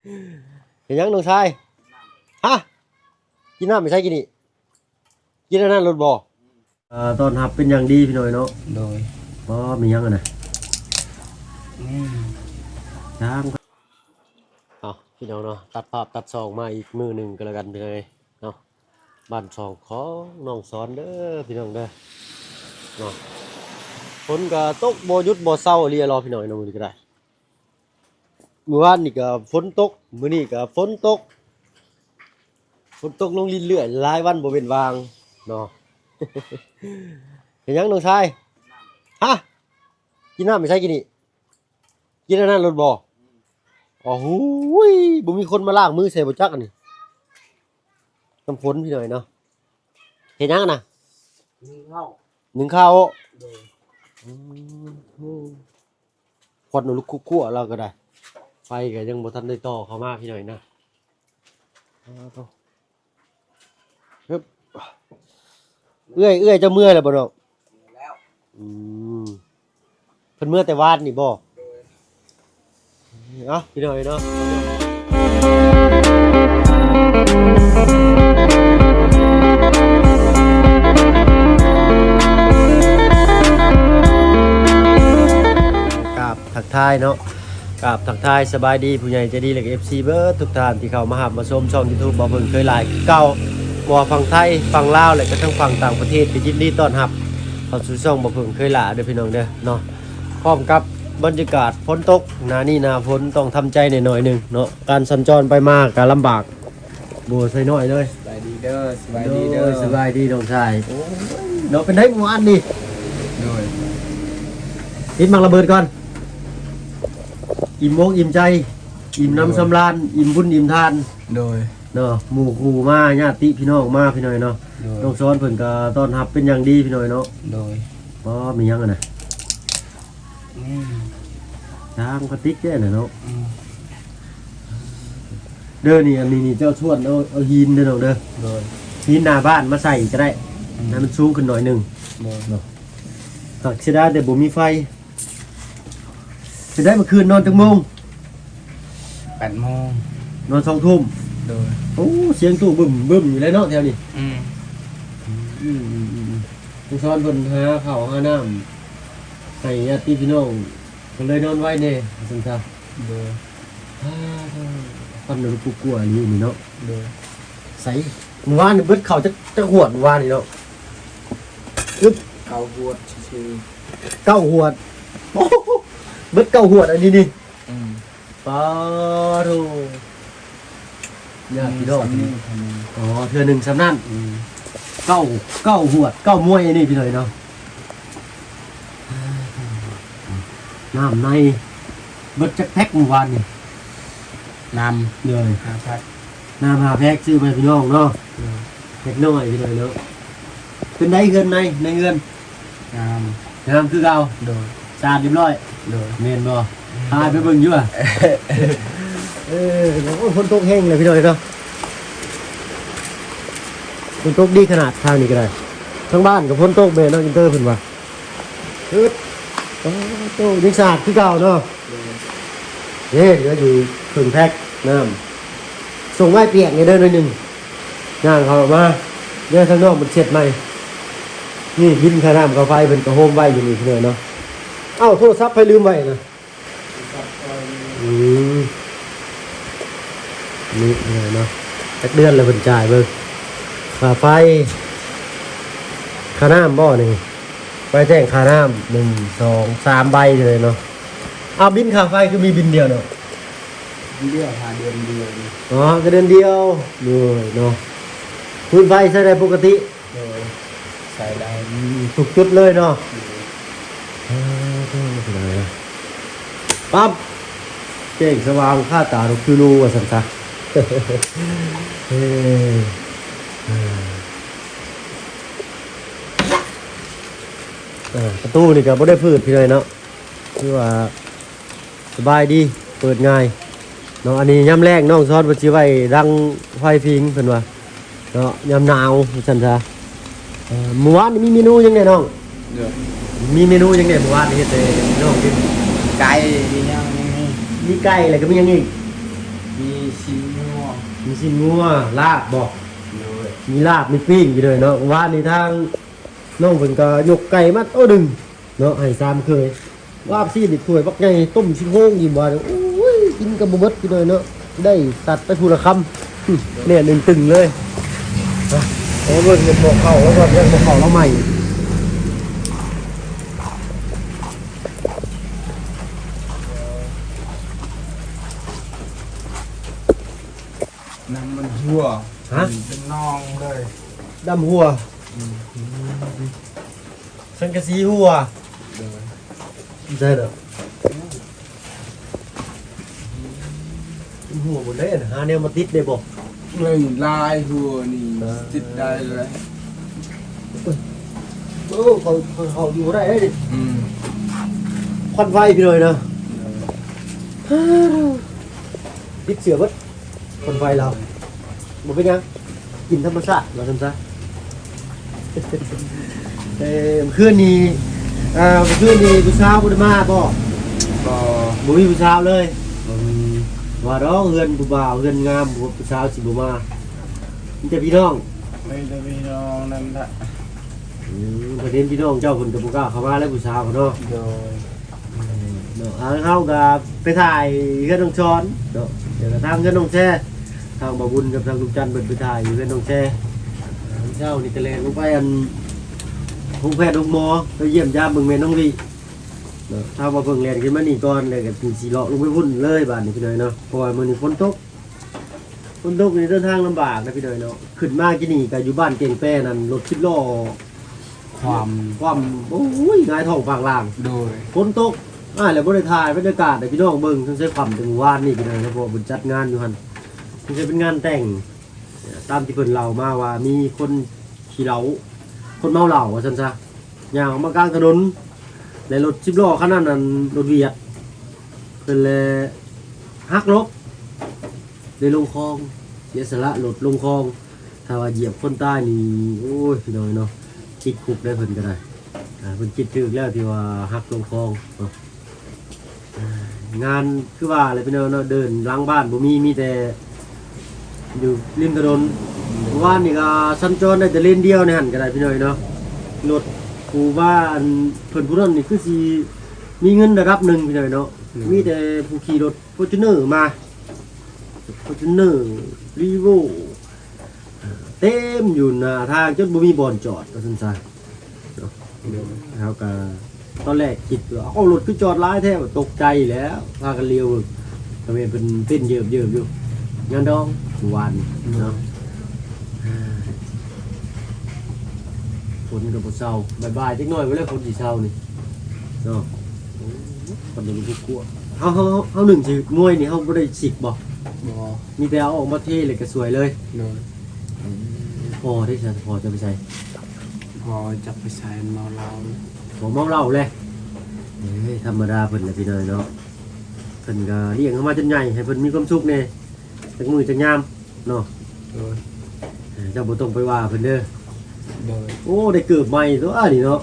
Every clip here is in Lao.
ເຮັດຫຍັງນ້ອງຊາຍ? ຮະ? ກິນນ້ຳຢູ່ໃສກີ້ນີ້? ກິນອັນນັ້ນໂລດບໍ່? ເອີ ຕ້ອນຮັບເປັນຢ່າງດີພີ່ນ້ອງເນາະ. ໂດຍ. ບໍ່ມີຫຍັງຫັ້ນນະ. ອືມ ທາງ ເອົາ ພີ່ນ້ອງເນາະ ຕັດພາບຕັດຊ່ອງມາອີກມື້ໜຶ່ງກໍແລ້ວກັນພີ່ນ້ອງເອີຍເນາະ. ບ້ານຊ່ອງຂອງນ້ອງສອນເດີພີ່ນ້ອງເດີເນາະ. ຝົນກໍຕົກບໍ່ຢຸດບໍ່ເຊົາອີ່ຫຼີລະພີ່ນ້ອງເນາະ ມື້ນີ້ກໍໄດ້. ມື້ວານນີ້ກໍຝົນຕົກ ມື້ນີ້ກໍຝົນຕົກ ຝົນຕົກລົງລິນເລື້ອຍ ຫຼາຍວັນບໍ່ເວັ້ນວ່າງເນາະ. ເຮັດຫຍັງນ້ອງຊາຍ? ຮະ? ກິນນ້ຳຢູ່ໃສກີ້ນີ້? ກິນອັນນັ້ນໂລດບໍ່? ໂອ້ໂຫຍ ບໍ່ມີຄົນມາລ້າງມືໃສ່ບໍ່ຈັກອັນນີ້ ນ້ຳຝົນພີ່ນ້ອງເນາະ. ເຮັດຫຍັງນະ? ໜຶ້ງເຂົ້າ. ໜຶ້ງເຂົ້າ. ໂດຍ. ອືມ ໂອ້ ຄວັນລຸກຄຸ່ວໆ ລາວກໍໄດ້ ໄຟກໍຍັງບໍ່ທັນໄດ້ຕໍ່ເຂົ້າມາພີ່ນ້ອງເນາະ. ອ່າ ໂທ້ ຮຶບ ເອື້ອຍ ເອື້ອຍເຈົ້າເມື່ອແລ້ວບໍ່ນ້ອງ? ແລ້ວ. ອືມ ເພິ່ນເມື່ອແຕ່ວານນີ້ບໍ່? ໂດຍ. ເອົາ ພີ່ນ້ອງເອີຍເນາະ ກາບທັກທາຍເນາະ ກາບທັກທາຍສະບາຍດີຜູ້ໃຫຍ່ໃຈດີແລະກໍເອັຟຊີເບິດທຸກທ່ານທີ່ເຂົ້າມາຮັບມາຊົມຊ່ອງຢູທູບບ່າວເຜິ້ງເຄີຍຫຼ້າຄືເກົ່າ ບໍ່ວ່າຝັ່ງໄທ ຝັ່ງລາວ ແລະກໍທັງຝັ່ງຕ່າງປະເທດ ກໍຍິນດີຕ້ອນຮັບເຂົ້າສູ່ຊ່ອງບ່າວເຜິ້ງເຄີຍຫຼ້າເດີພີ່ນ້ອງເດີເນາະ. ພ້ອມກັບບັນຍາກາດຝົນຕົກ ໜ້ານີ້ໜ້າຝົນຕ້ອງທຳໃຈແດ່ໜ້ອຍໜຶ່ງເນາະ ການສັນຈອນໄປມາກໍລຳບາກບໍ່ໃສ່ນ້ອຍເລີຍ. ສະບາຍດີເດີ ສະບາຍດີເດີ. ໂດຍ ສະບາຍດີນ້ອງຊາຍ. ໂອ້ຍ ເນາະ ເປັນໃດມື້ວານນີ້? ໂດຍ. ຕິດໝາກລະເບີດກ່ອນ ອີ່ມອົກອີ່ມໃຈ ອີ່ມນ້ຳສຳລານ ອີ່ມບຸນອີ່ມທານ. ໂດຍ. ເນາະ ໝູ່ຄູ່ມາ ຍາດຕິພີ່ນ້ອງມາພີ່ນ້ອງເນາະ. ໂດຍ. ນ້ອງສອນເພິ່ນກໍຕ້ອນຮັບເປັນຢ່າງດີພີ່ນ້ອງເນາະ. ໂດຍ. ບໍ່ມີຫຍັງຫັ້ນນະ ອືມ ທາງກະຕິກແທ້ນະເນາະ. ອືມ ເດີ ນີ້ ອັນນີ້ນີ້ເຈົ້າຊວນເອົາ ເອົາຫີນເດີນ້ອງເດີ. ໂດຍ. ຫີນໜ້າບ້ານມາໃສ່ກໍໄດ້ ອືມ ໃຫ້ມັນສູງຂຶ້ນໜ້ອຍໜຶ່ງ. ໂດຍ. ເນາະ ຫາກເສຍດາຍແຕ່ບໍ່ມີໄຟ. ເປັນໃດເມື່ອຄືນນອນຈັກໂມງ? ແປດໂມງ. ນອນສອງທຸ່ມ. ໂດຍ. ໂອ້ ສຽງຕູ້ບຶ້ມໆຢູ່ແລ້ວເນາະແຖວນີ້. ອືມ ອືມໆໆ ສອນເພິ່ນຫາເຂົ້າຫານ້ຳໃຫ້ຍາດຕິພີ່ນ້ອງ ກໍເລີຍນອນໄວແດ່ວ່າຊັ້ນຊະ. ໂດຍ. ອາ ຄວັນລຸກຄຸ່ວອີ່ຫຼີນີ້ເນາະ. ໂດຍ. ໃສ ມື້ວານນີ້ເບິດເຂົ້າຈັກ ຈັກຫວດມື້ວານນີ້ເນາະ? ອຶບ ເກົ້າຫວດຊື່ໆ. ເກົ້າຫວດ. ໂອ້ໂຫ ເບິດເກົ້າຫວດອັນນີ້ນີ້. ອືມ. ປາໂທ ຍາດພີ່ນ້ອງ. ອໍ ເທື່ອໜຶ່ງສ່ຳນັ້ນ. ອືມ. ເກົ້າ ເກົ້າຫວດ ເກົ້າມວຍອັນນີ້ພີ່ນ້ອງເນາະ. ນ້ຳໃນ ເບິດຈັກແພັກມື້ວານນີ້? ນ້ຳ ໂດຍ ຫ້າແພັກ. ນ້ຳຫ້າແພັກ ຊື້ມາໃຫ້ພີ່ນ້ອງເນາະ. ໂດຍ. ເລັກນ້ອຍພີ່ນ້ອງເນາະ. ເປັນໃດເຮືອນໃນ ໃນເຮືອນ? ງາມ ງາມຄືເກົ່າ. ໂດຍ. ສະອາດຮຽບຮ້ອຍ. ໂດຍ. ແມ່ນບໍ່? ອືມ. ພາໄປເບິ່ງຢູ່ຫວາ? ເອີ ໂອ້ຍ ຝົນຕົກແຮງເລີຍພີ່ນ້ອງເນາະ. ຝົນຕົກດີຂະໜາດທາງນີ້ກໍໄດ້. ທາງບ້ານກໍຝົນຕົກແມ່ນເນາະ ອິນເຕີເພິ່ນວ່າ. ອຶບ ໂອ້ໂຕ ຍັງສະອາດຄືເກົ່າເນາະ. ໂດຍ. ເດ້ ເຫຼືອຢູ່ເຄິ່ງແພັກນ້ຳ ສົ່ງໄວ້ປຽກນີ້ເດີໜ້ອຍໜຶ່ງ. ຍ່າງເຂົ້າມາ ເດີ ທາງນອກມັນເຊັດໃໝ່. ນີ້ບິນຄ່ານ້ຳຄ່າໄຟເພິ່ນກໍໂຮມໄວ້ຢູ່ນີ້ເດີເນາະ. ເອົ້າ ໂທລະສັບໃຜລືມໄວ້ນະ? ອືມ ນີ້ເນາະ ຈັກເດືອນແລ້ວເພິ່ນຈ່າຍເບິ່ງ ຄ່າໄຟ ຄ່ານ້ຳບໍ່ນີ້? ໄປແຈ້ງຄ່ານ້ຳ ໜຶ່ງ ສອງ ສາມໃບເລີຍເນາະ. ອ້າວ ບິນຄ່າໄຟຄືມີບິນດຽວເນາະ? ເດືອນດຽວ ຫາເດືອນດຽວນີ້. ອໍ ກໍເດືອນດຽວ. ໂດຍເນາະ. ຟືນໄຟໃຊ້ໄດ້ປົກກະຕິ? ໂດຍ ໃຊ້ໄດ້. ອືມ ທຸກຈຸດເລີຍເນາະ. ໂດຍ. ເອີ ໂອ້ ພີ່ນ້ອງເອີຍ ປັບ ແຈ້ງສະຫວ່າງຄາຕາທຸກຄືໂລວ່າຊັ້ນຊະ. ເອີ ເອີ ປະຕູນີ້ກໍບໍ່ໄດ້ຝືດພີ່ນ້ອງເນາະ ຄືວ່າ ສະບາຍດີ ເປີດງ່າຍເນາະ. ອັນນີ້ຍາມແລງນ້ອງສອນເພິ່ນຊິໄວ້ດັງໄຟຜິງເພິ່ນວ່າເນາະ ຍາມໜາວວ່າຊັ້ນຊະ. ເອີ ມື້ວານນີ້ມີເມນູຫຍັງແດ່ນ້ອງ? ໂດຍ. ມີເມນູຫຍັງແດ່ມື້ວານນີ້ ເຮັດໃຫ້ນ້ອງກິນ? ໄກ່ ມີຫຍັງ ມີ ມີໄກ່ ແລ້ວກໍມີຫຍັງອີກ? ມີ ຊີ້ນງົວ ມີຊີ້ນງົວ ລາບບໍ່? ໂດຍ ມີລາບ ມີປີ້ງຢູ່ເລີຍເນາະ. ວານນີ້ທາງນ້ອງເພິ່ນກໍຍົກໄກ່ມາໂຕໜຶ່ງເນາະ ໃຫ້ສາມເຂີຍ. ລາບຊີ້ນນີ້ຖ້ວຍບັກໃຫຍ່ ຕົ້ມຊີ້ນໂຄງອີກບາດນີ້ ໂອ້ຍ ກິນກໍບໍ່ເບິດພີ່ນ້ອງເນາະ. ໄດ້ຕັດໄປຜູ້ລະຄຳ ແໜ້ນຕຶງໆເລີຍ. ເອົາເບິ່ງໝໍ້ເຂົ້າລາວກ່ອນ ໝໍ້ເຂົ້າລາວໃໝ່. ນ້ຳມັນຮົ່ວ ຮະ? ເປັນໜອງເລີຍ ນ້ຳຮົ່ວ ອືມ ສັງກະສີຮົ່ວ ໂດຍ ໄດ້ດອກ ອືມ ມັນຮົ່ວໝົດເດ້ ຫາແນວມາຕິດໄດ້ບໍ່? ເລີຍຫຼາຍຮົ່ວນີ້ ເອີ ຕິດໄດ້ແລ້ວ ໂອ້ຍ ໂອ້ ເຂົາ ເຂົາ ເຂົາຢູ່ບໍ່ໄດ້ເດ້ນີ້ ອືມ ຄວັນໄຟພີ່ນ້ອງເນາະ ເອີ ຕິດເສື້ອເບິດ ຄົນໄຟລາວ ບໍ່ເປັນຫຍັງ ກິນທຳມະຊາດວ່າຊັ້ນຊະ. ເອີ ມື້ຄືນນີ້ ເອີ ມື້ຄືນນີ້ຜູ້ສາວບໍ່ໄດ້ມາບໍ່? ບໍ່ ບໍ່ມີຜູ້ສາວເລີຍ ບໍ່ມີ ວ່າດອກເຮືອນຜູ້ບ່າວ ເຮືອນງາມ ຜູ້ສາວຊິບໍ່ມາ ມີແຕ່ພີ່ນ້ອງ ມີແຕ່ພີ່ນ້ອງນັ້ນລະ ອືມ ເພິ່ນເຫັນພີ່ນ້ອງເຈົ້າ ເພິ່ນກໍບໍ່ກ້າເຂົ້າມາແລ້ວ ຜູ້ສາວເນາະ ໂດຍ. ເນາະ ທາງເຮົາກໍໄປຖ່າຍເຮືອນນ້ອງຊອນເນາະ ດຽວກໍທາງເຮືອນນ້ອງແຊ ທາງບ່າວບຸນກັບທາງລຸງຈັນເພິ່ນໄປຖ່າຍຢູ່ເຮືອນນ້ອງແຊ. ເຊົ້ານີ້ກໍແລ່ນລົງໄປອັນ ໂຮງແພດໂຮງໝໍ ໄປຢ້ຽມຢາມເບິ່ງແມ່ນ້ອງວິເນາະ. ຖ້າວ່າເພິ່ນແລ່ນຂຶ້ນມານີ້ກ່ອນ ແລ້ວກໍຊິເລາະລົງໄປພຸ້ນເລີຍບາດນີ້ພີ່ນ້ອງເນາະ ເພາະວ່າມື້ນີ້ຝົນຕົກ. ຝົນຕົກນີ້ເດີນທາງລຳບາກນະພີ່ນ້ອງເນາະ. ຂຶ້ນມາກີ້ນີ້ກໍຢູ່ບ້ານແກ້ງແປນັ້ນ ລົດສິບລໍ້ຄວ່ຳ ຄວ່ຳ ໂອ້ຍ ຫງາຍທ້ອງປາກລ່າງ ໂດຍ ຝົນຕົກ. ອ້າຍ ແລ້ວບໍ່ໄດ້ຖ່າຍບັນຍາກາດໃຫ້ພີ່ນ້ອງເບິ່ງ ສົງໄສຄວ່ຳແຕ່ມື້ວານນີ້ພີ່ນ້ອງເນາະ ເພາະວ່າເພິ່ນຈັດງານຢູ່ຫັ້ນ ສົງໄສເປັນງານແຕ່ງ ຕາມທີ່ເພິ່ນເລົ່າມາວ່າມີຄົນຂີ້ເຫຼົ້າ ຄົນເມົາເຫຼົ້າວ່າຊັ້ນຊະ ຍ່າງອອກມາກາງຖະໜົນ ແລະ ລົດສິບລໍ້ຄັນນັ້ນນັ້ນ ລົດຫວຽດ ເພິ່ນແລະຫັກຫຼົບ ໄດ້ລົງຄອງ ເສຍສະຫຼະລົດລົງຄອງ. ຖ້າວ່າຢຽບຄົນຕາຍນີ້ ໂອ້ຍ ພີ່ນ້ອງເນາະ ຕິດຄຸກໄດ້ເພິ່ນກໍໄດ້. ອ່າ ເພິ່ນຄິດຖືກແລ້ວທີ່ວ່າຫັກລົງຄອງເນາະ. ອ່າ ງານຄືວ່າແຫຼະພີ່ນ້ອງເນາະ ເດີ່ນຫຼັງບ້ານບໍ່ມີ ມີແຕ່ຢູ່ລິມຖະໜົນ. ເມື່ອວານນີ້ກໍສັນຈອນໄດ້ແຕ່ເລນດຽວໃນຫັ້ນກໍໄດ້ພີ່ນ້ອງເນາະ. ລົດຜູ້ວ່າອັນເພິ່ນຜູ້ນັ້ນນີ້ຄືຊິມີເງິນລະດັບໜຶ່ງພີ່ນ້ອງເນາະ. ອືມ ມີແຕ່ຜູ້ຂີ່ລົດຟໍຈູນເນີມາ ຟໍຈູນເນີ ຣີໂວ້ ເຕັມຢູ່ໜ້າທາງ ຈົນບໍ່ມີບ່ອນຈອດວ່າຊັ້ນຊະເນາະ. ໂດຍ ເຮົາກໍຕອນແລກຄິດວ່າ ເອົາ ລົດຄືຈອດຫຼາຍແທ້ ຕົກໃຈແລ້ວ ພາກັນຫຼຽວເບິ່ງ ກໍແມ່ນເພິ່ນເຕັ້ນເຢີບໆຢູ່ ງານດອງເມື່ອວານນີ້ເນາະ. ໂດຍ ຝົນກໍບໍ່ເຊົາ ບ່າຍໆຈັກໜ້ອຍພຸ້ນແຫຼະ ຝົນຊິເຊົານີ້ເນາະ. ໂອ້ ຄົນເດີນທຸກຄົວ ເຮົາ ເຮົາ ເຮົາໜຶ້ງຊິງວຍນີ້ ເຮົາບໍ່ໄດ້ສິກບໍ່? ບໍ່ ມີແຕ່ເອົາອອກມາເທ ແລ້ວກໍສວຍເລີຍ. ໂດຍ ອືມ ພໍ່ເດ້ຊະ ພໍ່ເຈົ້າໄປໃສ? ພໍ່ຈັກໄປໃສ ເມົາເຫຼົ້າ ພໍ່ເມົາເຫຼົ້າແຫຼະ. ເອີຍ ທຳມະດາເພິ່ນແຫຼະພີ່ນ້ອງເນາະ ເພິ່ນກໍລ້ຽງເຮົາມາຈົນໃຫຍ່ ໃຫ້ເພິ່ນມີຄວາມສຸກແດ່ ຈັກມື້ຈັກຍາມເນາະ. ໂດຍ ເອີ ເຈົ້າບໍ່ຕ້ອງໄປວ່າເພິ່ນເດີ. ໂດຍ ໂອ້ ໄດ້ເກີບໃໝ່ຕົວນີ້ເນາະ.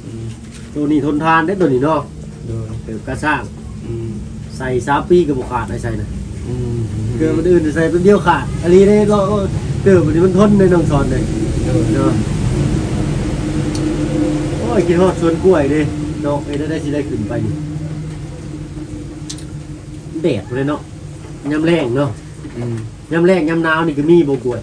ອືມ ໂຕນີ້ທົນທານເດ້ໂຕນີ້ເນາະ. ໂດຍ ເກີບກາຊ້າງ. ອືມ ໃສ່ສາມປີກໍບໍ່ຂາດ ໄອ້ໃສ່ນະ. ອືມ ເກີບອັນອື່ນໃສ່ແປັບດຽວຂາດອີ່ຫຼີເດ້ເນາະ. ເກີບອັນນີ້ມັນທົນເດ້ນ້ອງສອນເດ້. ໂດຍ ເນາະ ໂອ້ຍ ຄິດຮອດສວນກ້ວຍເດ້ເນາະ. ເຮັດແນວໃດຊິໄດ້ຂຶ້ນໄປນີ້ ແດດພຸ້ນເດ້ເນາະ ຍາມແລ້ງເນາະ. ອືມ ຍາມແລ້ງຍາມໜາວນີ້ກໍມີບໍ່ກ້ວຍ?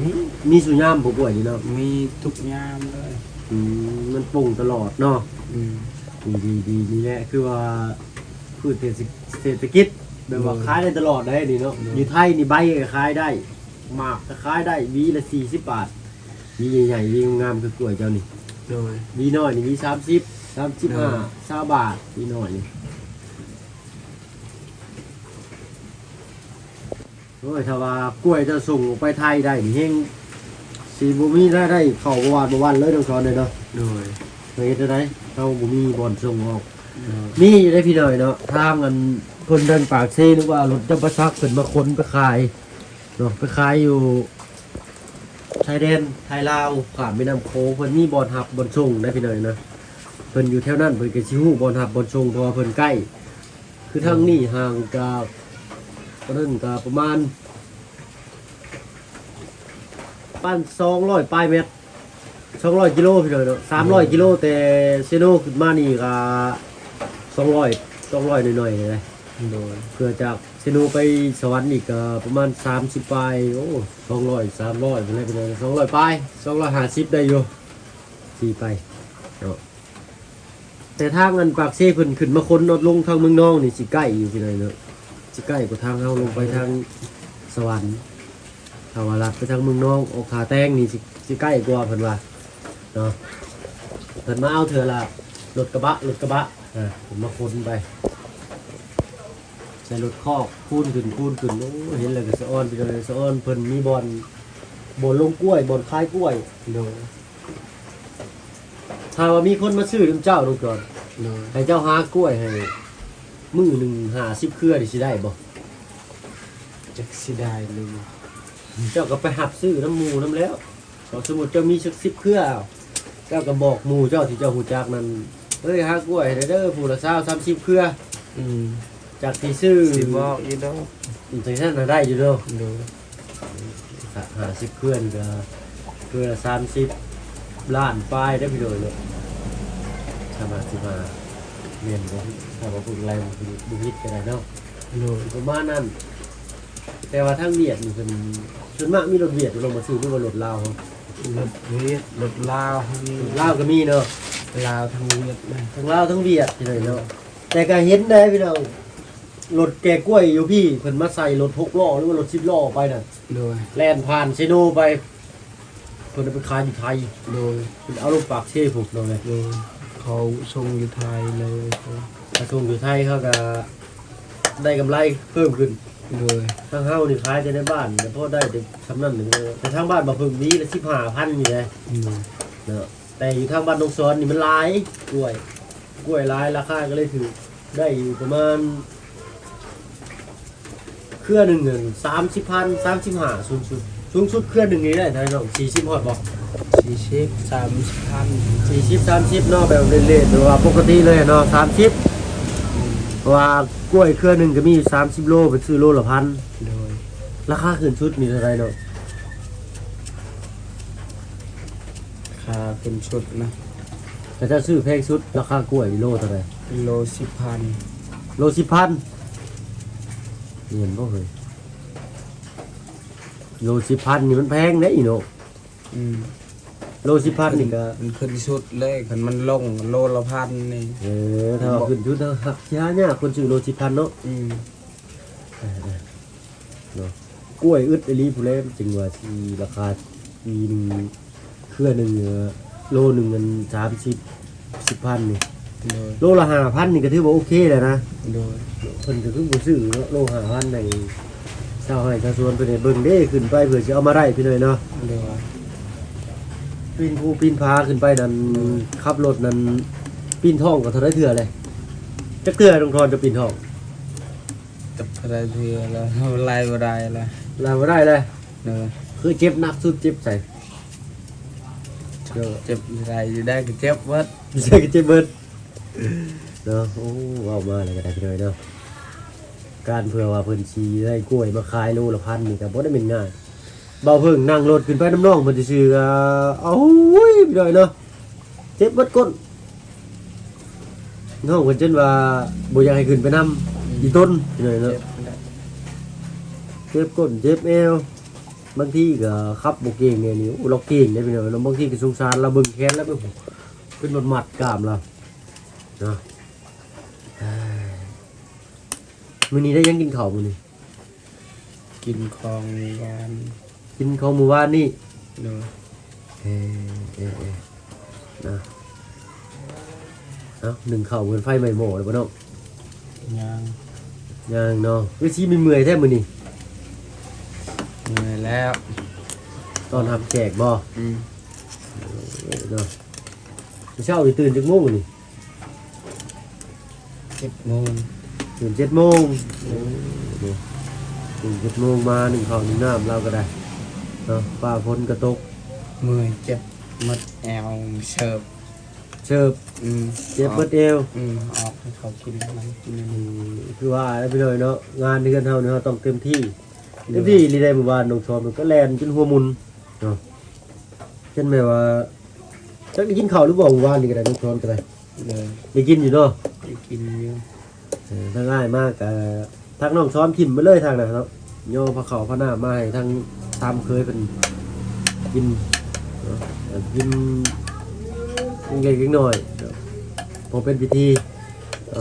ມີ ມີສູ່ຍາມບໍ່ກ້ວຍນີ້ເນາະ? ມີທຸກຍາມເລີຍ. ອືມ ມັນປົ່ງຕະຫຼອດເນາະ. ອືມ ດີໆໆ ນີ້ແຫຼະ ຄືວ່າພືດເສດ ເສດຖະກິດ ແບບວ່າ ໂດຍ ຂາຍໄດ້ຕະຫຼອດໄດ໋ນີ້ເນາະ. ໂດຍ ຢູ່ໄທນີ້ໃບກໍຂາຍໄດ້ ໝາກກໍຂາຍໄດ້ ຫວີລະສີ່ສິບບາດ ຫວີໃຫຍ່ໆ ຫວີງາມໆ ຄືກ້ວຍເຈົ້ານີ້. ໂດຍ ຫວີນ້ອຍນີ້ ຫວີສາມສິບ ສາມສິບຫ້າ ໂດຍ ຊາວບາດ ຫວີນ້ອຍນີ້. ໂອ້ຍ ຖ້າວ່າກ້ວຍຈະສົ່ງອອກໄປໄທໄດ້ນີ້ ແຮ່ງຊິບໍ່ມີລາຍໄດ້ເຂົ້າບໍ່ຫວານບໍ່ຫວັ່ນເລີຍ ນ້ອງສອນເອີຍເນາະ. ໂດຍ ເຮັດແນວໃດ ເຮົາບໍ່ມີບ່ອນສົ່ງອອກ. ໂດຍ ມີຢູ່ເດ້ພີ່ນ້ອງເນາະ ທາງອັນຄົນທາງປາກເຊ ຫຼືວ່າລົດຈຳປາສັກ ເພິ່ນມາຂົນໄປຂາຍເນາະ ໄປຂາຍຢູ່ຊາຍແດນໄທລາວ ຂ້າມແມ່ນ້ຳໂຂງ ເພິ່ນມີບ່ອນຮັບບ່ອນສົ່ງໄດ໋ພີ່ນ້ອງເນາະ. ເພິ່ນຢູ່ແຖວນັ້ນ ເພິ່ນກໍຊິຮູ້ບ່ອນຮັບບ່ອນສົ່ງ ເພາະວ່າເພິ່ນໃກ້. ຄືທາງນີ້ຫ່າງຈາກ ຕອນນັ້ນກໍປະມານ ປະມານສອງຮ້ອຍປາຍແມັດ ສອງຮ້ອຍກິໂລພີ່ນ້ອງເນາະ ສາມຮ້ອຍກິໂລ ແຕ່ເຊໂນຂຶ້ນມານີ້ກໍສອງຮ້ອຍ ສອງຮ້ອຍໜ້ອຍໆນີ້ແຫຼະ ໂດຍ ເພື່ອຈາກເຊໂນໄປສະຫວັນນີ້ກໍປະມານສາມສິບປາຍ ໂອ້ ສອງຮ້ອຍ ສາມຮ້ອຍ ພຸ້ນແຫຼະພີ່ນ້ອງ ສອງຮ້ອຍປາຍ ສອງຮ້ອຍຫ້າສິບໄດ້ຢູ່ ຂີ່ໄປເນາະ. ແຕ່ທາງອັນປາກເຊເພິ່ນຂຶ້ນມາຄົນເນາະ ລົງທາງເມືອງນອງນີ້ຊິໃກ້ຢູ່ພີ່ນ້ອງເນາະ ຊິໃກ້ກວ່າທາງເຮົາລົງໄປທາງສະຫວັນ ຖ້າວ່າລັດໄປທາງເມືອງນອງ ອອກທ່າແຕງນີ້ຊິ ຊິໃກ້ກວ່າເພິ່ນວ່າເນາະ ເພິ່ນມາເອົາເທື່ອລະລົດກະບະ ລົດກະບະ ອ່າ ເພິ່ນມາຂົນໄປ ໃສ່ລົດຄອກຄູນຂຶ້ນ ຄູນຂຶ້ນ ໂອ້ ເຫັນແລ້ວກໍສະອອນ ພີ່ນ້ອງ ສະອອນ ເພິ່ນມີບ່ອນ ບ່ອນລົງກ້ວຍ ບ່ອນຂາຍກ້ວຍ ໂດຍ. ຖ້າວ່າມີຄົນມາຊື້ນຳເຈົ້າ ນ້ອງຈອນ ໂດຍ ໃຫ້ເຈົ້າຫາກ້ວຍໃຫ້ມື້ໜຶ່ງຫ້າສິບເຄືອນີ້ ຊິໄດ້ບໍ່? ຈັກຊິໄດ້ຫຼືບໍ່ ເຈົ້າກໍໄປຮັບຊື້ນຳໝູ່ນຳແລ້ວ ເພາະສົມມຸດເຈົ້າມີສັກສິບເຄືອ ເຈົ້າກໍບອກໝູ່ເຈົ້າທີ່ເຈົ້າຮູ້ຈັກນັ້ນ ເອີຍ ຫາກ້ວຍໃຫ້ແດ່ເດີ ຜູ້ລະຊາວ ສາມສິບເຄືອ ອືມ ຈາກທີ່ຊື້ ຊິບອກຢູ່ດອກ ຈັ່ງຊັ້ນນະໄດ້ຢູ່ເນາະ ໂດຍ ຫ້າສິບເຄືອນີ້ກໍເຄືອລະສາມສິບລ້ານປາຍເດີພີ່ນ້ອງເນາະ ສາມສິບຫ້າ ແມ່ນບໍ່? ຖ້າວ່າເບິ່ງໄລ່ບໍ່ຜິດກໍໄດ້ເນາະ ໂດຍ ປະມານນັ້ນ ແຕ່ວ່າທາງຫວຽດນີ້ເພິ່ນ ສ່ວນມາກມີລົດຫວຽດລົງມາຊື້ ຫຼືວ່າລົດລາວເຮົາ? ລົດຫວຽດ ລົດລາວ ລົດລາວກໍມີເນາະ ລາວທັງຫວຽດເລີຍ ທັງລາວທັງຫວຽດ ພີ່ນ້ອງເນາະ ແຕ່ກໍເຫັນໄດ໋ພີ່ນ້ອງ ລົດແກ່ກ້ວຍຢູ່ພີ້ ເພິ່ນມາໃສ່ລົດຫົກລໍ້ ຫຼືວ່າລົດສິບລໍ້ໄປນະ ໂດຍ ແລ່ນຜ່ານເຊໂນໄປ ເພິ່ນເອົາໄປຂາຍຢູ່ໄທ ໂດຍ ເພິ່ນເອົາລົງປາກເຊພຸ້ນເນາະ ໂດຍ ເຂົາສົ່ງຢູ່ໄທເລີຍ ຖ້າສົ່ງຢູ່ໄທເຂົາກໍໄດ້ກຳໄລເພີ່ມຂຶ້ນ ໂດຍ ທາງເຮົານີ້ຂາຍແຕ່ໃນບ້ານ ກໍພໍໄດ້ແຕ່ສ່ຳນັ້ນ ແຕ່ທາງບ້ານບໍ່ເພິ່ງນີ້ລະສິບຫ້າພັນນີ້ແຫຼະ ໂດຍ ເນາະ ແຕ່ຢູ່ທາງບ້ານໜອງສອນນີ້ມັນຫຼາຍ ກ້ວຍ ກ້ວຍຫຼາຍ ລາຄາກໍເລີຍຖືກ ໄດ້ຢູ່ປະມານ ເຄືອໜຶ່ງນັ້ນສາມສິບພັນ ສາມສິບຫ້າ ສູງສຸດ ສູງສຸດເຄືອໜຶ່ງນີ້ໄດ້ເທົ່າໃດນ້ອງ? ສີ່ສິບຮອດບໍ່? ສີ່ສິບ ສາມສິບພັນ ສີ່ສິບ ສາມສິບເນາະ ແບບເລດໆ ຫຼືວ່າປົກກະຕິເລີຍເນາະ ສາມສິບ ອືມ ເພາະວ່າກ້ວຍເຄືອໜຶ່ງກໍມີຢູ່ສາມສິບໂລ ໄປຊື້ໂລລະພັນ ໂດຍ ລາຄາຂຶ້ນສຸດນີ້ເທົ່າໃດນ້ອງ? ລາຄາຂຶ້ນສຸດນະ ເຂົາເຈົ້າຊື້ແພງສຸດ ລາຄາກ້ວຍໂລເທົ່າໃດ? ໂລສິບພັນ ໂລສິບພັນ ແມ່ນບໍ່ເຮີ້ຍ? ໂລສິບພັນນີ້ມັນແພງເດ້ອີ່ນ້ອງ ອືມ ໂລສິບພັນນີ້ກໍ ມັນຂຶ້ນສຸດເລີຍ ຄັນມັນລົງໂລລະພັນນີ້ ເອີ ຖ້າວ່າຂຶ້ນສຸດ ຫາ ຊິຫາຍາກຄົນຊື້ໂລສິບພັນເນາະ ອືມ ເອີ ເອີ ເນາະ ກ້ວຍອຶດອີ່ຫຼີພຸ້ນແຫຼະ ຈຶ່ງວ່າຊິລາຄາປີໜຶ່ງ ເຄືອໜຶ່ງ ເອີ ໂລໜຶ່ງມັນສາມສິບ ສິບພັນນີ້ ໂດຍ ໂລລະຫ້າພັນນີ້ກໍຖືວ່າໂອເຄແລ້ວນະ ໂດຍ ເພິ່ນກໍຄືບໍ່ຊື້ເນາະ ໂລຫ້າພັນໃຫ້ຊາວໄຮ່ຊາວສວນເພິ່ນໄດ້ເບິ່ງເດ້ ຂຶ້ນໄປເພື່ອຊິເອົາມາໄດ້ພີ່ນ້ອງເນາະ ໂດຍ ປີນພູປີນຜາຂຶ້ນໄປນັ້ນ ໂດຍ ຂັບລົດນັ້ນ ປີນທ້ອງກໍເທົ່າໃດເທື່ອເລີຍ ຈັກເທື່ອນ້ອງທອນຈະປີນທ້ອງ? ຈັກເທົ່າໃດເທື່ອລະ ໄລ່ບໍ່ໄດ້ລະ ໄລ່ບໍ່ໄດ້ເລີຍ ໂດຍ ຄືເຈັບໜັກສຸດເຈັບໃສ? ໂດຍ ເຈັບໃດຢູ່ໃດກໍເຈັບເບິດ ຢູ່ໃດກໍເຈັບເບິດເນາະ ໂອ້ ເວົ້າມາແລ້ວກໍໄດ້ພີ່ນ້ອງເນາະ ການເພື່ອວ່າເພິ່ນຊິໄດ້ກ້ວຍມາຂາຍໂລລະພັນນີ້ກໍບໍ່ໄດ້ແມ່ນງ່າຍ ບ່າວເພິ່ງນັ່ງລົດຂຶ້ນໄປນຳນ້ອງເພິ່ນຊື່ໆ ກໍ ໂອ້ຍ ພີ່ນ້ອງເນາະ ເຈັບເບິດກົ້ນ ນ້ອງເພິ່ນຈົນວ່າບໍ່ຢາກໃຫ້ຂຶ້ນໄປນຳ ອືມ ອີ່ຕົນ ພີ່ນ້ອງເນາະ ເຈັບ ເຈັບກົ້ນເຈັບແອວ ບາງທີກໍຂັບບໍ່ເກັ່ງແດ່ນີ້ ໂອ້ ລາວເກັ່ງເດ້ພີ່ນ້ອງເນາະ ບາງທີກໍສົງສານລາວ ເບິ່ງແຂນລາວ ເບິ່ງ ເປັນມັດໆກ້າມລາວເນາະ ມື້ນີ້ໄດ້ຫຍັງກິນເຂົ້າມື້ນີ້? ກິນຂອງຫວານ ກິນຂອງມື້ວານນີ້ ໂດຍ ເອີ ເອີ ເອີ ນະ ເອົ້າ ໜຶ້ງເຂົ້າເໝືອນໄຟໄໝ້ໝໍ້ແລ້ວບໍ່ນ້ອງ? ຍັງ ຍັງເນາະ ຄືຊິເມື່ອຍແທ້ມື້ນີ້ ເມື່ອຍແລ້ວ ຕ້ອນຮັບແຂກບໍ່? ອືມ ເອີ ເນາະ ເຊົ້ານີ້ຕື່ນຈັກໂມງນີ້? ເຈັດໂມງ ຕື່ນເຈັດໂມງ ໂອ້ ຕື່ນເຈັດໂມງມາ ໜຶ້ງເຂົ້າໜຶ້ງນ້ຳລາວກໍໄດ້ເນາະ ຟ້າຝົນກໍຕົກ ເມື່ອຍເຈັບໝົດແອວເສີບ ເສີບ ອືມ ເຈັບເບິດແອວ ອືມ ອອກໃຫ້ເຂົາກິນນຳ ອືມ ຄືວ່າແຫຼະພີ່ນ້ອງເນາະ ງານເຮືອນເຮົານີ້ເຮົາຕ້ອງເຕັມທີ່ ເຕັມທີ່ອີ່ຫຼີໃດ. ມື້ວານນ້ອງຊອນເພິ່ນກໍແລ່ນຈົນຫົວໝຸນເນາະ ຈົນແບບວ່າ ຈັກໄດ້ກິນເຂົ້າຫຼືບໍ່ ມື້ວານນີ້ກໍໄດ້ ນ້ອງຊອນກໍໄດ້ ເອີ ໄດ້ກິນຢູ່ເນາະ ໄດ້ກິນຢູ່. ເອີ ທາງອ້າຍມາກະທັກນ້ອງຊອນຖິ້ມໄປເລີຍທາງນັ້ນເນາະ ຍໍພາເຂົ້າພານ້ຳມາໃຫ້ທາງຕາມເຄີຍເພິ່ນກິນເນາະ ກິນເລັກໆນ້ອຍໆ ພໍເປັນພິທີ.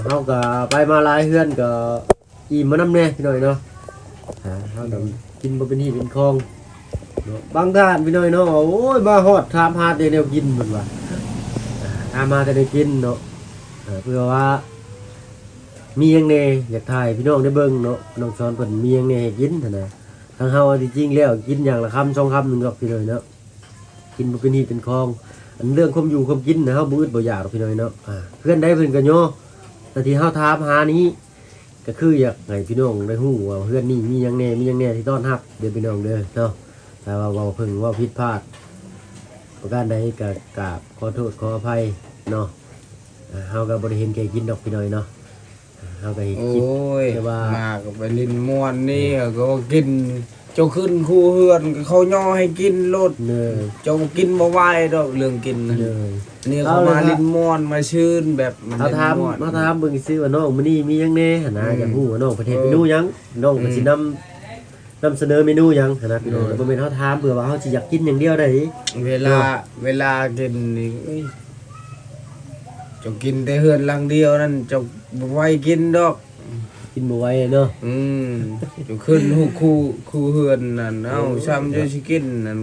ເຮົາກະໄປມາຫຼາຍເຮືອນກະອີ່ມມານຳແດ່ພີ່ນ້ອງເນາະ ເຮົາກະກິນບໍ່ເປັນຮີເປັນຄອງເນາະ. ບາງທ່ານພີ່ນ້ອງເນາະ ໂອ້ຍ ມາຮອດຖາມຫາແຕ່ແນວກິນເພິ່ນວ່າ ຖາມຫາແຕ່ແນວກິນເນາະ ເພື່ອວ່າ ມີຫຍັງແດ່ ຢາກຖ່າຍໃຫ້ພີ່ນ້ອງໄດ້ເບິ່ງເນາະ ນ້ອງຊອນເພິ່ນມີຫຍັງແດ່ໃຫ້ກິນຫັ້ນນະ. ທາງເຮົາທີ່ຈິງແລ້ວກິນຢ່າງລະຄຳສອງຄຳໜຶ່ງດອກພີ່ນ້ອງເນາະ ກິນບໍ່ເປັນຮີເປັນຄອງ. ອັນເລື່ອງຄວາມຢູ່ຄວາມກິນນະ ເຮົາບໍ່ອຶດບໍ່ຢາກດອກພີ່ນ້ອງເນາະ ເຮືອນໃດເພິ່ນກໍຍໍ. ແຕ່ທີ່ເຮົາຖາມຫານີ້ ກໍຄືຢາກໃຫ້ພີ່ນ້ອງໄດ້ຮູ້ວ່າເຮືອນນີ້ມີຫຍັງແດ່ ມີຫຍັງແດ່ທີ່ຕ້ອນຮັບເດີພີ່ນ້ອງເດີເນາະ. ຖ້າວ່າເວົ້າເພິ່ງເວົ້າຜິດພາດປະການໃດກໍກາບຂໍໂທດຂໍອະໄພເນາະ. ເຮົາກໍບໍ່ໄດ້ເຫັນແກ່ກິນດອກພີ່ນ້ອງເນາະ ເຮົາກໍເຮັດກິນ ໂອ້ຍ ແຕ່ວ່າມາກໍໄປຫຼິ້ນມ່ວນນີ້ ເອີ ກໍກິນ ເຈົ້າຂຶ້ນຄູ່ເຮືອນກໍເຂົາຍໍໃຫ້ກິນໂລດ ເດີ ເຈົ້າກິນບໍ່ໄຫວດອກເລື່ອງກິນນະ ເດີ ນີ້ເຂົາມາຫຼິ້ນມ່ວນມາຊື່ນແບບ ເຮົາຖາມ ເຮົາຖາມເບິ່ງຊື່ວ່ານ້ອງມື້ນີ້ມີຫຍັງແດ່ຫັ້ນນະ ອືມ ຢາກຮູ້ວ່ານ້ອງເພິ່ນເຮັດເມນູຫຍັງ ອືມ ນ້ອງເພິ່ນຊິນຳ ນຳສະເໜີເມນູຫຍັງຫັ້ນນະພີ່ນ້ອງ ໂດຍ ບໍ່ແມ່ນເຮົາຖາມເພື່ອວ່າເຮົາຊິຢາກກິນຢ່າງດຽວໄດ໋. ເວລາ ເນາະ ເວລາກິນນີ້ ເຈົ້າກິນແຕ່ເຮືອນຫຼັງດຽວນັ້ນ ເຈົ້າບໍ່ໄຫວກິນດອກ ກິນບໍ່ໄຫວເນາະ ອືມ ເຈົ້າຂຶ້ນຮູບຄູ່ ຄູ່ເຮືອນນັ້ນ ເອົາ ເອີ ຊ້ຳເຈົ້າຊິກິນນັ້ນ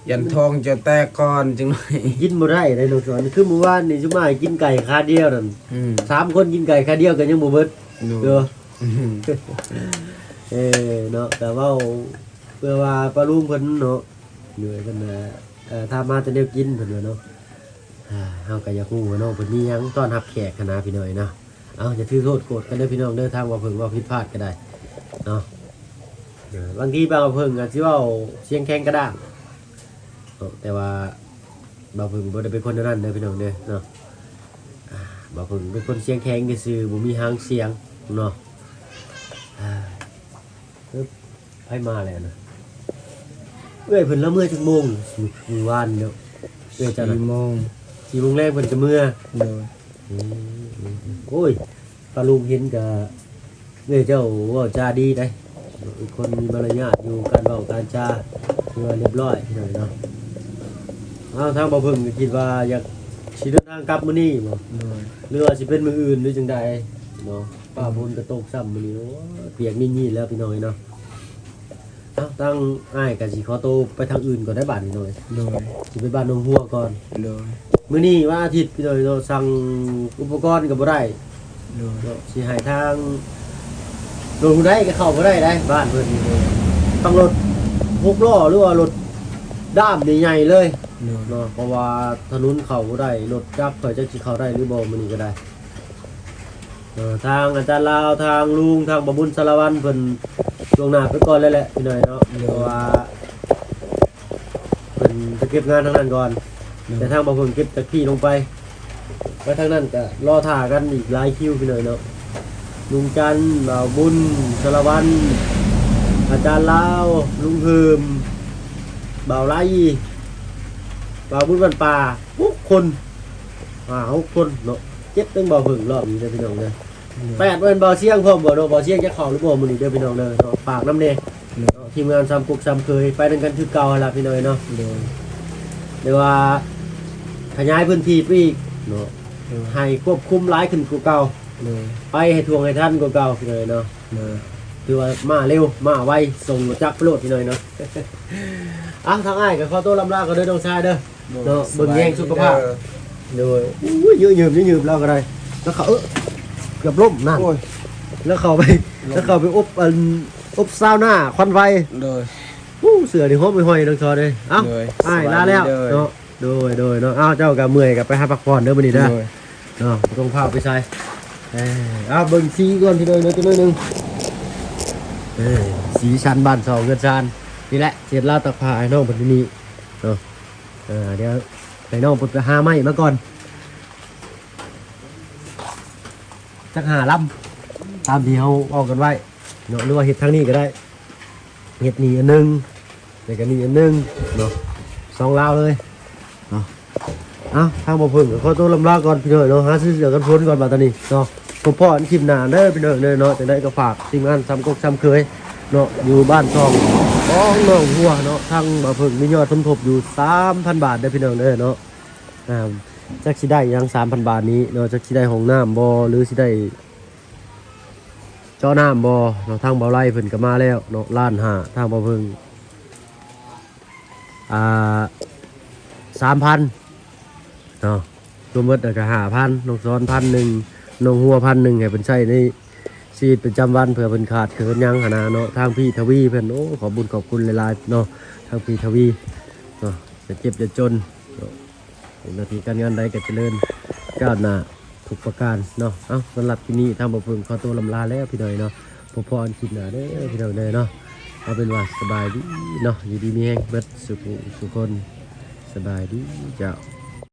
ຢ້ານທ້ອງເຈົ້າແຕກກ່ອນຈັ່ງໜ້ອຍ ກິນບໍ່ໄດ້ເດ້ນ້ອງສອນ. ຄືມື້ວານນີ້ຊຸມອ້າຍກິນໄກ່ຄາດດຽວນັ້ນ ອືມ ສາມຄົນກິນໄກ່ຄາດດຽວກໍຍັງບໍ່ເບິດ ໂດຍ ເດີ ອືມ ເອີ ເນາະ ກໍເວົ້າເພື່ອວ່າປ້າລຸງເພິ່ນເນາະ ໂດຍ ເພິ່ນ ເອີ ຖາມຫາແຕ່ແນວກິນເພິ່ນວ່າເນາະ. ເຮົາກໍຢາກຮູ້ວ່ານ້ອງເພິ່ນມີຫຍັງຕ້ອນຮັບແຂກຫັ້ນນະພີ່ນ້ອງເນາະ. ເອົາ ຢ່າຖືໂທດໂກດກັນເດີພີ່ນ້ອງເດີ ທາງບ່າວເຜິ້ງເວົ້າຜິດພາດກໍໄດ້ເນາະ. ເອີ ບາງທີບ່າວເຜິ້ງອາດຊິເວົ້າສຽງແຂງກະດ້າງເນາະ ແຕ່ວ່າບ່າວເຜິ້ງບໍ່ໄດ້ເປັນຄົນແນວນັ້ນເດີພີ່ນ້ອງເດີເນາະ. ບ່າວເຜິ້ງເປັນຄົນສຽງແຂງຊື່ໆ ບໍ່ມີຫາງສຽງເນາະ. ອາ ເອີ ໃຜມາແລ້ວນະ? ເອື້ອຍເພິ່ນລະເມືອຈັກໂມງ? ມື້ ມື້ວານເນາະ ເອື້ອຍເຈົ້ານະ ສີ່ໂມງ ສີ່ໂມງແລງເພິ່ນຈະເມືອ. ໂດຍ ອືມ ໂອ້ຍ ປ້າລຸງເຫັນກະ ເອື້ອຍເຈົ້າເວົ້າຈາດີໄດ໋ ເປັນຄົນມີມາລະຍາດຢູ່ການເວົ້າການຈາ ຖືວ່າລຽບຮ້ອຍພີ່ນ້ອງເນາະ. ເອົາ ທາງບ່າວເຜິ້ງກໍຄິດວ່າຢາກຊິເດີນທາງກັບມື້ນີ້ບໍ? ໂດຍ ຫຼືວ່າຊິເປັນມື້ອື່ນ ຫຼືຈັ່ງໃດເນາະ? ຟ້າຝົນກໍຕົກຊ້ຳມື້ນີ້ ໂອ້ຍ ປຽກມີດໆແລ້ວພີ່ນ້ອງເອີຍເນາະ. ເອົາ ທາງອ້າຍກໍຊິຂໍໂຕໄປທາງອື່ນກ່ອນໄດ໋ບາດນີ້ເນາະ. ໂດຍ ຊິໄປບ້ານໜອງຫົວກ່ອນ. ໂດຍ ມື້ນີ້ວັນອາທິດພີ່ນ້ອງເນາະ ສັ່ງອຸປະກອນກໍບໍ່ໄດ້. ໂດຍ ເນາະ ຊິໃຫ້ທາງ ລົດຜູ້ໃດກໍເຂົ້າບໍ່ໄດ້ໄດ໋ ບ້ານເພິ່ນນີ້ ຕ້ອງລົດຫົກລໍ້ ຫຼືວ່າລົດດ້າມໃຫຍ່ໆເລີຍ. ໂດຍ ເນາະ ເພາະວ່າຖະໜົນເຂົ້າບໍ່ໄດ້ ລົດຈັກຂ້ອຍຈັກຊິເຂົ້າໄດ້ຫຼືບໍ່ມື້ນີ້ກໍໄດ້. ເອີ ທາງອາຈານລາວ ທາງລຸງ ທາງບ່າວບຸນສາລະວັນ ເພິ່ນລ່ວງໜ້າໄປກ່ອນແລ້ວແຫຼະພີ່ນ້ອງເນາະ. ໂດຍ ເພາະວ່າເພິ່ນໄປເກັບງານທາງນັ້ນກ່ອນ. ໂດຍ ແຕ່ທາງບ່າວເຜິ້ງເກັບຈາກພີ້ລົງໄປ ໄປທາງນັ້ນກະລໍຖ້າກັນອີກຫຼາຍຄິວພີ່ນ້ອງເນາະ. ລຸງຈັນ ບ່າວບຸນສາລະວັນ ອາຈານລາວ ລຸງເຮີມ ບ່າວໄລ ບ່າວບຸນບ້ານປ່າ ຫົກຄົນ ຫ້າຫົກຄົນເນາະ. ເຈັດເຖິງບ່າວເຜິ້ງລອບນີ້ເດີພີ່ນ້ອງເດີ. ໂດຍ ແປດແມ່ນບ່າວຊຽງພ້ອມບໍ່ເນາະ? ບ່າວຊຽງຈະເຂົ້າຫຼືບໍ່ມື້ນີ້ເດີພີ່ນ້ອງເດີເນາະ. ຝາກນຳແດ່ເນາະ ທີມງານສາມກົກສາມເຄີຍ ໄປນຳກັນຄືເກົ່າຫັ້ນລະພີ່ນ້ອງເນາະ. ໂດຍ ແຕ່ວ່າຂະຫຍາຍພື້ນທີ່ໄປອີກເນາະ. ໂດຍ ໃຫ້ຄວບຄຸມຫຼາຍຂຶ້ນກວ່າເກົ່າ. ໂດຍ ໄປໃຫ້ທ່ວງໃຫ້ທັນກວ່າເກົ່າພີ່ນ້ອງເນາະ. ໂດຍ ຖືວ່າມາເລັວມາໄວ ສົ່ງລົດຈັກໄປໂລດພີ່ນ້ອງເນາະ. ເອົາ ທາງອ້າຍກໍຂໍໂຕລ່ຳລາກ່ອນເດີນ້ອງຊາຍເດີ. ໂດຍ ເນາະ ເບິ່ງແຍງສຸຂະພາບ. ໂດຍ ໂອ້ຍ ຍືບໆ ຍືບໆ ລາວກໍໄດ້ ແລ້ວເຂົາ ເອີ ເກືອບລົ້ມນັ້ນ. ໂອ້ຍ ແລ້ວເຂົ້າໄປ ລົ້ມ ແລ້ວເຂົ້າໄປອົບ ອັນ ອົບຊາວນາຄວັນໄຟ. ໂດຍ ໂອ້ ເສື້ອນີ້ຫອມຫ້ອຍໆ ນ້ອງຊອນເອີຍ. ເອົ້າ ໂດຍ ອ້າຍ ສະບາຍດີ ລາແລ້ວເດີເນາະ. ໂດຍ ໂດຍເນາະ. ເອົາ ເຈົ້າກໍເມື່ອຍກໍໄປຫາພັກຜ່ອນເດີມື້ນີ້ເດີ. ໂດຍ ເນາະ ບໍ່ຕ້ອງພາວໄປໃສ. ເອີ ເອົາ ເບິ່ງສີກ່ອນພີ່ນ້ອງເດີ ຈັກໜ້ອຍໜຶ່ງ. ເອີ ສີສັນບ້ານຊ່ອງເຮືອນຊານ ນີ້ແຫຼະ ເສດລາວຕາກຜ້າໃຫ້ນ້ອງເພິ່ນຢູ່ນີ້ເນາະ. ເອີ ດຽວໃຫ້ນ້ອງເພິ່ນໄປຫາໄມ້ມາກ່ອນ ຈັກຫ້າລຳ ຕາມທີ່ເຮົາເວົ້າກັນໄວ້ເນາະ ຫຼືວ່າເຮັດທາງນີ້ກໍໄດ້ ເຮັດນີ້ອັນໜຶ່ງ ແລ້ວກໍນີ້ອັນໜຶ່ງເນາະ ສອງລາວເລີຍເນາະ. ເອົ້າ ທາງບ່າວເຜິ້ງກໍຂໍຕົວລຳລາກ່ອນພີ່ນ້ອງເນາະ ຫາຊື້ເສື້ອກັນຝົນກ່ອນບາດນີ້ເນາະ. ພົບພໍ້ກັນຄລິບໜ້າເດີພີ່ນ້ອງເດີເນາະ. ຈັ່ງໃດກໍຝາກທີມງານສາມກົກສາມເຄີຍເນາະ ຢູ່ບ້ານຊ່ອງ ຂອງໜອງຫົວເນາະ. ທາງບ່າວເຜິ້ງມີຍອດສົມທົບຢູ່ສາມພັນບາດເດີພີ່ນ້ອງເດີເນາະ. ອ່າ ຈັກຊິໄດ້ຫຍັງສາມພັນບາດນີ້ເນາະ ຈັກຊິໄດ້ຫ້ອງນ້ຳບໍ່ ຫຼືຊິໄດ້ເຈາະນ້ຳບໍ່ເນາະ. ທາງບ່າວໄລເພິ່ນກໍມາແລ້ວເນາະ ລ້ານຫ້າ ທາງບ່າວເຜິ້ງ ອ່າ ສາມພັນເນາະ ລວມເບິດແລ້ວກໍຫ້າພັນ ນ້ອງສອນພັນໜຶ່ງ ນ້ອງຫົວພັນໜຶ່ງ ໃຫ້ເພິ່ນໃຊ້ໃນຊີວິດປະຈຳວັນ ເພື່ອເພິ່ນຂາດເຂີນຫຍັງຫັ້ນນະເນາະ. ທາງພີ່ທະວີເພິ່ນ ໂອ້ ຂອບບຸນຂອບຄຸນຫຼາຍໆເນາະ ທາງພີ່ທະວີເນາະ ຢ່າເຈັບຢ່າຈົນເນາະ ເຮັດໜ້າທີ່ການງານໃດກໍຈະເລີນກ້າວໜ້າທຸກປະການເນາະ. ເອົ້າ ສຳລັບຄລິບນີ້ທາງບ່າວເຜິ້ງຂໍຕົວລຳລາແລ້ວພີ່ນ້ອງເນາະ. ພົບພໍ້ກັນຄລິບໜ້າເດີພີ່ນ້ອງເດີເນາະ. ເອົາເປັນວ່າສະບາຍດີເນາະ ຢູ່ດີມີແຮງເບິດສູ່ຜູ້ສູ່ຄົນ. ສະບາຍດີເຈົ້າ.